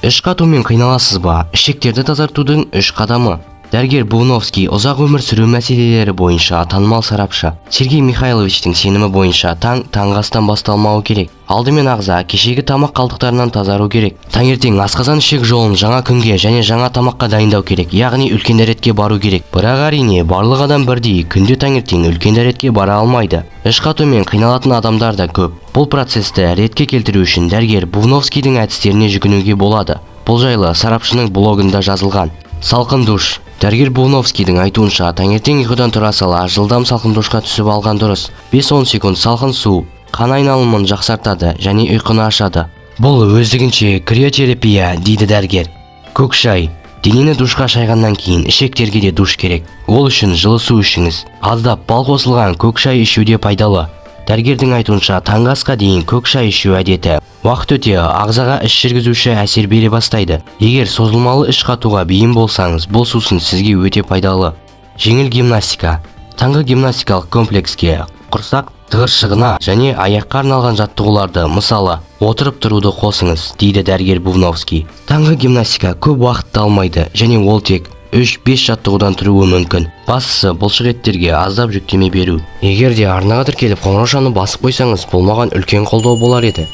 Іш қатумен қиналасыз ба? Ішектерді тазартудың үш қадамы. Дәрігер Бубновский ұзақ өмір сүру мәселелері бойынша танымал сарапшы. Сергей Михайловичтің сенімі бойынша, таң таңғы астан басталмауы керек. Алдымен ағза кешегі тамақ қалдықтарынан тазару керек. Таңертең асқазан, ішек жолын жаңа күнге және жаңа тамаққа дайындау керек, яғни үлкен дәретке бару керек. Бірақ, әрине, барлық адам бірдей күнде таңертең үлкен дәретке бара алмайды. Іш қатумен қиналатын адамдар да көп. Бұл процесті ретке келтіру үшін дәрігер Бубновскийдің әдістеріне жүгінуге болады. Бұл жайлы сарапшының блогында жазылған. Салқын душ. Дәрігер Бубновскийдің айтуынша, таңертең ұйқыдан тұра сала жылдам салқын душқа түсіп алған дұрыс. 5-10 секунд салқын су қан айналымын жақсартады және ұйқыны ашады. Бұл өздігінше криотерапия, дейді дәрігер. Көк шай. Денені душқа шайғаннан кейін ішектерге де душ керек. Ол үшін жылы су ішіңіз. Аздап бал қосылған көк шай ішу де пайдалы. Дәрігердің айтуынша, таңғы асқа дейін көк шай ішу әдеті уақыт өте ағзаға іш жүргізуші әсер бере бастайды. Егер созылмалы іш қатуға бейім болсаңыз, бұл сусын сізге өте пайдалы. Жеңіл гимнастика. Таңғы гимнастикалық комплекске құрсақ тығыршығына және аяққа арналған жаттығуларды, мысалы, отырып тұруды қосыңыз, дейді дәрігер Бубновский. Таңғы гимнастика көп уақытты алмайды және ол тек 3-5 жаттығудан тұруы мүмкін. Бастысы, бұлшық еттерге аздап жүктеме беру. Егер де арнаға тіркеліп, қоңыраушаны басып қойсаңыз, бұл маған үлкен қолдау болар еді.